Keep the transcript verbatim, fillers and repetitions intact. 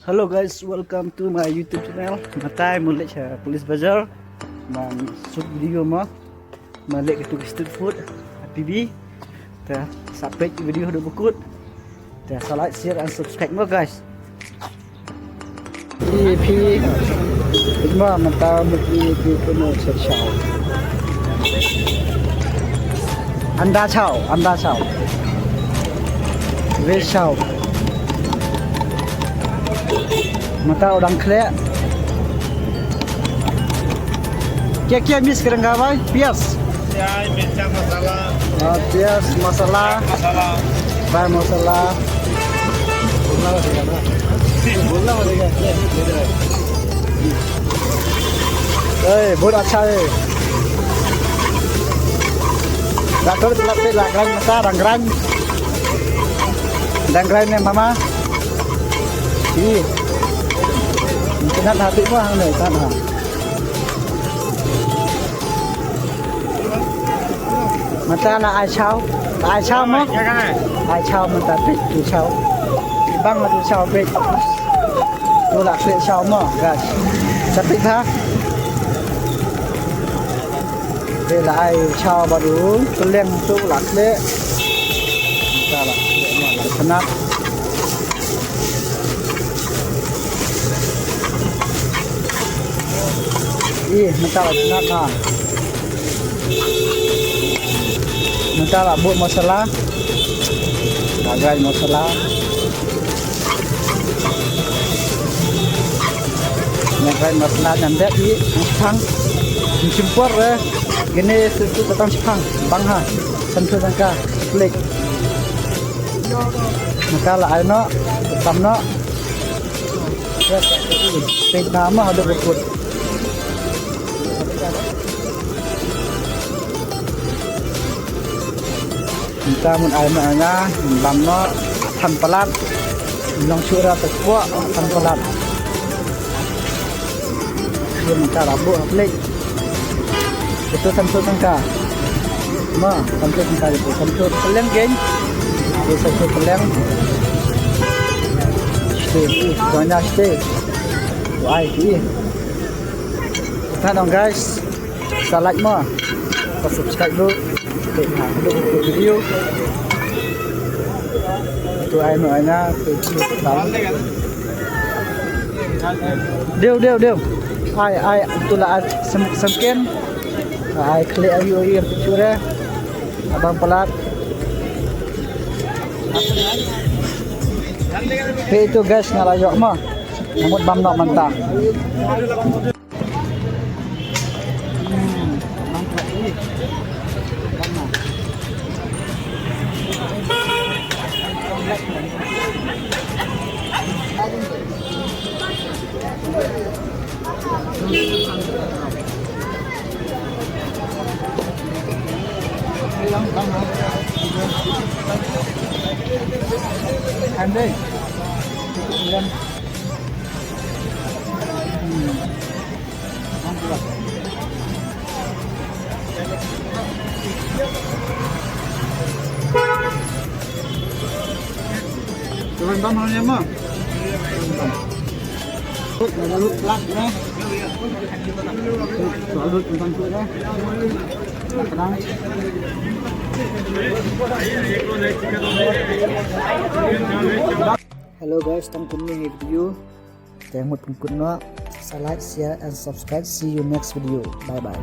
Hello guys, welcome to my YouTube channel. Mynta mynta leit sha Police Bazar ban shoot video mo. Mynta leit katu ka street food ha P B. Te sa peit video haduh ba kut. Te sa like, share and subscribe mo guys. Ïa phi, mo mynta mut ïa phi kumno sha shaw. Anda shaw, anda shaw. Veg shaw. Mynta u dang khleh. Kya kya mix kareng ka bhai? Pyas. Ya, mircha masala. Ah, pyas masala. Masala. Fry masala. Bolna padega na. Bolna padega. Hey, bahut acha hai. Doctor, telat, telat, grind mynta, dang grind. Dang grind ne mama. Ih. Mynta ha phi mo hangne, mynta ha. Mynta la ai shaw, la ai shaw mo. Ai shaw mynta phi, phi shaw. Bang la phi shaw phi. Tu la phi shaw mo, guys. Sa phi ha. Te la ai shaw bad u kylleng tu la khleh. Mynta la khleh, la khnat. Ih, mynta la khnat ha. Mynta la buh masala. La grind masala. Ngan grind masala ngan dep ïa, ngan shipang. Ngan shim por, eh. Kine tu tu tang shipang. Bang ha. San phew tyngka. Klik. Naka la ai noh. Tam noh. Peit na ma haduh ba kut. Mynta mut ai ma nga, bam noh, san palat. Long shuh ra tekuh, san palat. Ïa mynta la buh ha plate. Ito san phew tyngka. Ma, san phew tyngka ito, san phew kylleng kein. Ito san phew kylleng. Stay, ih, banyak stay. Wai, ih. Thank you guys. Sa like mo. Sa subscribe ruh. Te ha, haduh video. Tu ai no ai na, tu tu ta. Deu, deu, deu. Ai, ai, tu la ai sem, semken. Ai, khleh ayu ayu tu re. Abang palat. Te itu guys, nga la ïoh mo. Nga mut bam noh mynta. Hello guys, tang kumne hi video. Te ngut pynkut noh, sa like, share and subscribe. See you next video. Bye bye.